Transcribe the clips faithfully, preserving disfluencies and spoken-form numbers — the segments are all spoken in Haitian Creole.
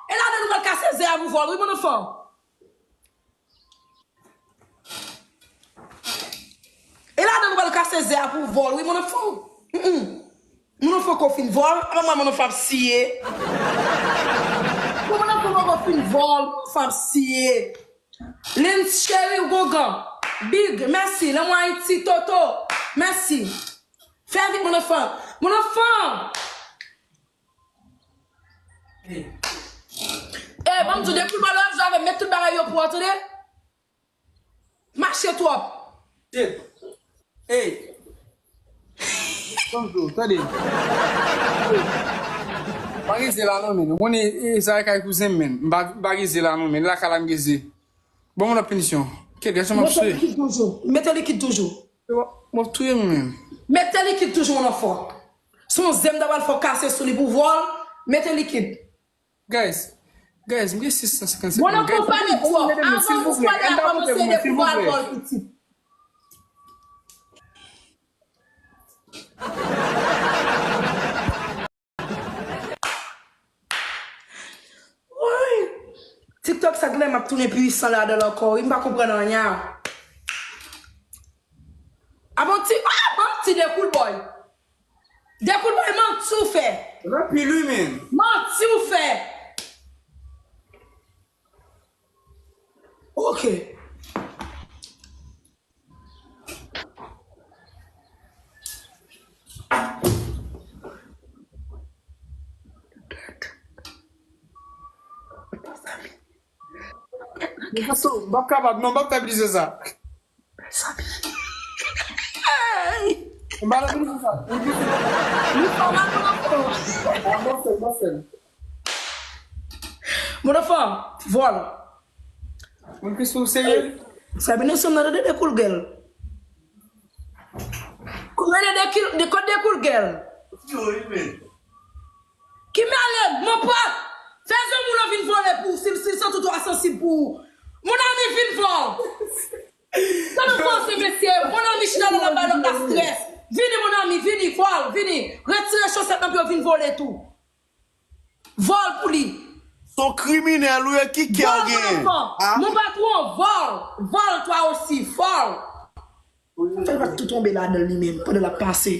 E ladan nou pral kase ze a pou vòl, wi, mon enfant. E ladan nou pral kase ze a pou vòl, wi, mon enfant. Mm-mm. Mon enfant ko fin vòl, apa mwen, mon enfant ap siye. Bon, mon enfant ko fin vòl, mon enfant ap siye. Lens cheri, ou gongan. Big, mèsi. Lanmou Ayiti, Toto, mèsi. Fè vit, mon enfant. Mon enfant! Ey, ban m di w, depi w pa lè w ap jwe avè m, met tout bagay yo pou w, tande? Mache twòp. Shit. Ey. Ban m di w, tande. Pa gen ze la non, men. Ou konnen, e, sa e kay kouzen m, men. M pa, m pa gen ze la non, men. Lakay la m gen ze. Ban m yon lòt pinisyon. Kèt, gason m ap swe. Mete likid toujou. Mete likid toujou. W ap touye m menm. Mete likid toujou, mon enfant. Se yon ze m ta pral fè w kase sou li pou vòl. Mete likid. Guys, guys, m gen sis san senkann sèt moun. Mon enfant, pale twòp. Avan nou pale, a kòmanse depi w al vòl pitit. Woy! TikTok sa gnlè m ap tounen pwisan ladan l ankò, wi, m pa konprann anyen. A bon ti, a bon ti dekoul boy. Dekoul boy, manti w fè. L anpil wi, men. Manti w fè. Ok. De fason, m p ap kapab, non, m p ap fè plis ke sa. M pa nan plis ke sa. Li fò mal, mon enfant. Ah, bon, fè, bon, fè. Mon enfant, vòl. Moun ki sou serye. Sabine, sou nan de dekoul gèl. Kote de, de, kote dekoul gèl? Ki mele, mon pòt. Fè zanmi w lan vin vòlè pou ou, si, si l santi w twò sansib pou ou. Mon ami, vin vòl. Sa nou panse, mesye? Mon ami chita la, la bay lòt la strès. Vini, mon ami, vini, vòl, vini. Retire chosèt nan pye w, vin vòlè tou. Vòl pou li. Se yon kriminèl ou ye, ki kè w genyen? Vòl, mon enfant. Mon patwon, vòl. Vòl, toi aussi, vòl. Fè l pa tou tonbe ladan l li menm, pandan l ap pase.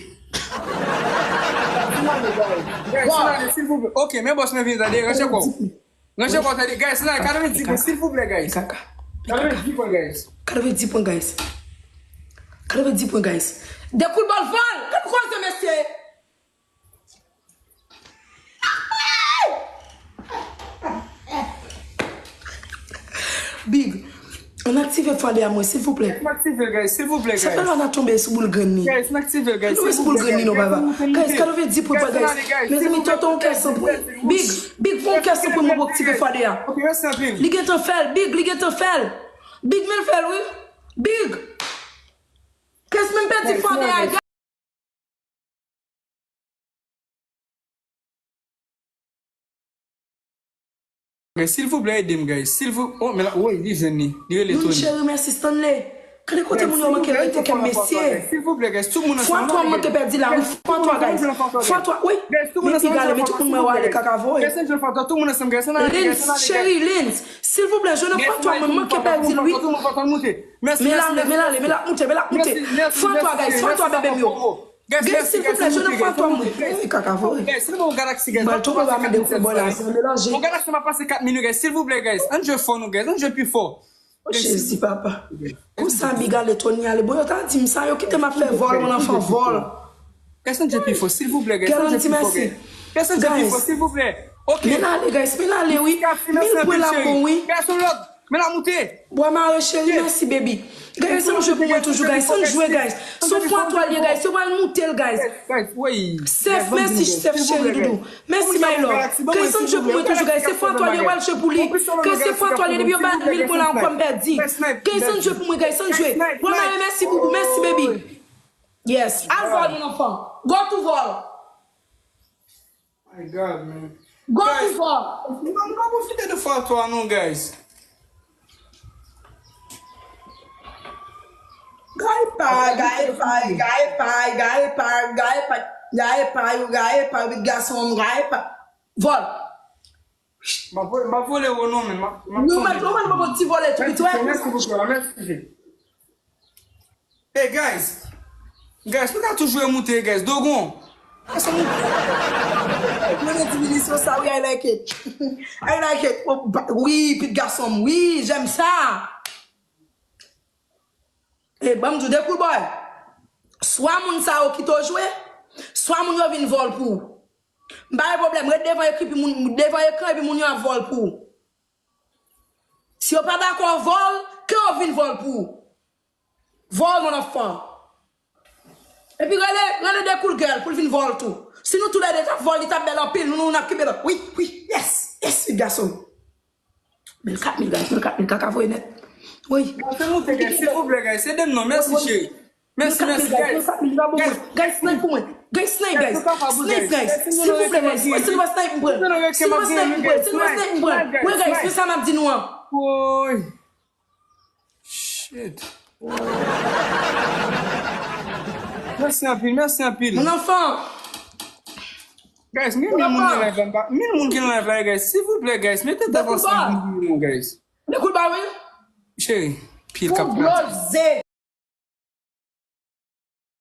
Guys, silvouplè. Ok, men bòs mwen vini, tande, ranche kò w. Ranche kò w, tande, guys, silvouplè, katrevenndis pwen, silvouplè, guys. Katrevenndis pwen, guys. Katrevenndis pwen, guys. Katrevenndis pwen, guys. Dekoul bòl, vòl. Gad koze, mesye. Big, ann aktive fwa de a mwen, silvouplè. M aktive l, guys, silvouplè, guys. Sa fè lè w ap tonbe sou boul grenn li. Guys, m aktive l, guys, silvouplè. Tonbe sou boul grenn li non, papa. Guys, katrevenndis pwen, guys. Mezanmi, tonton, kè san pri. Big, Big, fè yon kè san pri mwen pou aktive fwa de a. Ok, mèsi anpil. Li gentan fè l, Big, li gentan fè l. Big, men l fè l, wi. Big. Kès menm pèdi fwa de a. Guys, silvouplè, ede m, guys. Silvou-, oh, men la, woy, li jwenn li. Li rele Tony. Youn cheri, mèsi Stanley. Gade kote moun yo manke rete kè m, mesye. Silvouplè, guys, tout moun ansanm. Fwa twa manke pèdi la, wi, fwa twa, guys. Fwa twa, wi. Men pi gale, men tout moun mwen wale kaka voye. Lens, cheri, Lens, silvouplè, jwe nan fwa twa mwen manke pèdi l, wi. Men l ale, men l ale, men l ap moute, men l ap moute. Fwa twa, guys, fwa twa, bebe m yo. Guys, silvouplè, jwe nan fwa twa mwen. Wi, kaka voye. M pral tonbe ba mande kou bò la, sa melanje. Yon galaksi m ap pase kat minit, guys. Silvouplè, guys. Ann jwe fò nou, guys. Ann jwe pi fò. O Jezi, papa. Konsa, Big ale, Tony ale. Bon, yo ta di m sa, yo kite m ap fè vòl, mon enfant, vòl. Guys, ann jwe pi fò, silvouplè, guys. Ann jwe pi fò, guys. Guys, ann jwe pi fò, silvouplè. Ok. Men l ale, guys, men l ale, wi. Mil pwen la bon, wi. Guys, yon lòt. Men l ap moute. Bwa mare cheri, mèsi, baby. Guys, ann jwe pou mwen toujou, guys. Ann jwe, guys. Se yon fwa twa l ye, guys. Yo pral moute l, guys. Sèf, mèsi, Sèf cheri, doudou. Mèsi, my love. Guys, ann jwe pou mwen toujou, guys. Se fwa twa l ye, yo pral jwe pou li. Guys, se fwa twa l ye, depi yo ba mil pwen la ankò, m pèdi. Guys, ann jwe pou mwen, guys, ann jwe. Bwa mare, mèsi, boubou, mèsi, baby. Yes, al vòl, mon enfant. Go to vòl. My God, man. Go to vòl. Guys, nou pa pwofite de fwa twa non, guys. Guy pay, guy pay, guy pay, guy pay, guy pay. Gaye pa yo, gaye pa yo, pitit gason m, gaye pa. Vòl. M ap vole, m ap vole ou non, men. M ap, m ap Nou tonbe. Mèt, nou mèt, bon ti vòlè tou piti, wè. Mèsi, mèsi, mèsi, mèsi. Hey, guys. Guys, nou ka toujou moute, guys. Dogon. Asa nou. Mwen gen ti minisyon sa, wi, I like it. I like it. Oh, ba- Wi, pitit gason m, wi, j'aime ça. E ban m di w de kou, boy. Swa moun sa yo kite w jwe, swa moun yo vin vòl pou ou. M pa gen pwoblèm, ret devan ekri epi moun, devan ekran epi moun yo ap vòl pou ou. Si yo pa dakò vòl, ke yo vin vòl pou ou. Vòl, mon enfant. Epi rele, rele de cool girl pou l vin vòl tou. Si nou toulède t ap vòl, li t ap bèl anpil, nou, nou n ap kenbe lòt. Wi, wi, yes, yes, pitit gason. Mil kat mil, guys, mil kat mil, kaka voye nèt. Wi. Fè moute, guys, silvouplè, guys. Ede m non, mèsi, cheri. Mèsi, mèsi, guys. Guys, snipe pou mwen. Guys, snipe, guys. Snipe, guys. Silvouplè, guys. Mwen, si nou pa snipe, m pran. Si nou pa snipe, m pran. Si nou pa snipe, m pran. Wi, guys, se sa m ap di nou an. Woy. Shit. Mèsi anpil, mèsi anpil. Mon enfant. Guys, gen mil moun ki nan live la, m pa, mil moun ki nan live la, guys. Silvouplè, guys, mete tèt ansanm pou nou, guys. De kou l ba, wi. Cheri, pil kap. Pou bloze.